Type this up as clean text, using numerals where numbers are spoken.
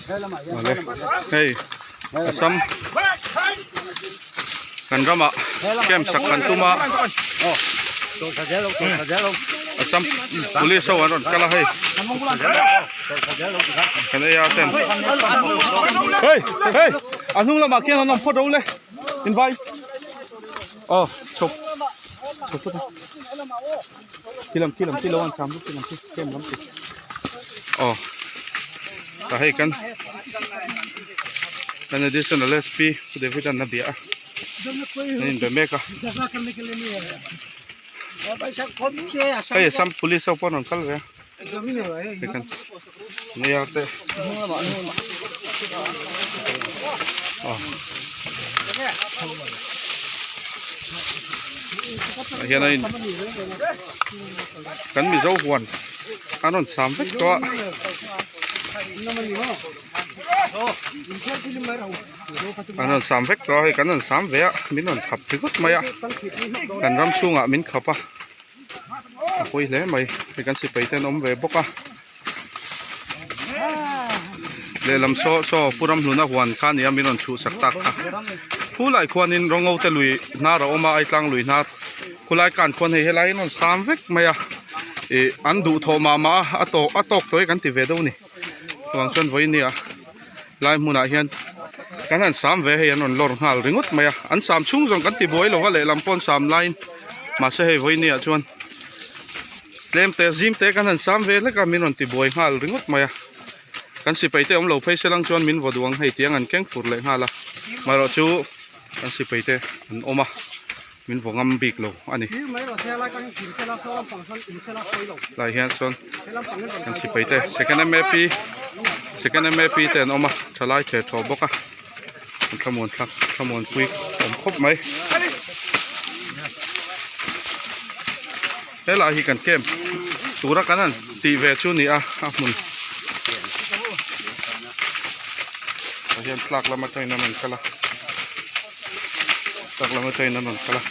Awle hei Assam kan ramah camp sak kan tum a Assam police ho an rawn kal a hei kan ei a ten hei hei a hnung lamah khian an awm phawt ro le invai aw chho chho phawt a khi lam khi lam khi lo an cham khi lam khi camp lam khi aw tah hei kan kan additional sp pu David an a bia a an inbe mek a hei assam police ho pawh an rawn kal ve a hei kan nia te aw tah hian a in kan mizo huan an rawn sam vek tawh a. An rawn sam vek tawh a hei kan rawn sam ve a min rawn khap ringawt mai a kan ram chhungah min khap a a pawi hle mai hei kan sipai te an awm ve bawk a lehlam saw saw pu ramhluna huan kha a ni a min rawn chhuhsak tak kha khulai khuanin rawng te lui hnar a awm a aitlang lui hnar khulai kan khuan hei helai an rawn sam vek mai a ih an duhthawh mah mah a a tawk a tawk tawh hi kan ti ve deuh a ni chuvang chuan vawiin ah lai hmunah hian kan han sam ve hei an rawn lawr nghal ringawt mai a an sam chhung zawng kan ti buai lo va lehlam pawh an sam laiin mahse hei vawiin ah chuan tlem te zim te kan han sam ve hlek a min rawn ti buai nghal ringawt mai a kan sipai te awm lo phei se lang chuan min vaw duh ang hei tiang an keng fur leh nghal a marawh chu kan sipai te an awm a min vaw ngam bik lo a ni lai hian chuan kan sipai te second map second map te an awm a thalai ther thaw bawk a an thlamuan thlak thlamuan pui awm khawp mai helai hi kan camp tura kan han tih ve chu a ni a a hmun tah hian tlak lam atangin an rawn kal a. Tak lam atangin an rawn kal a.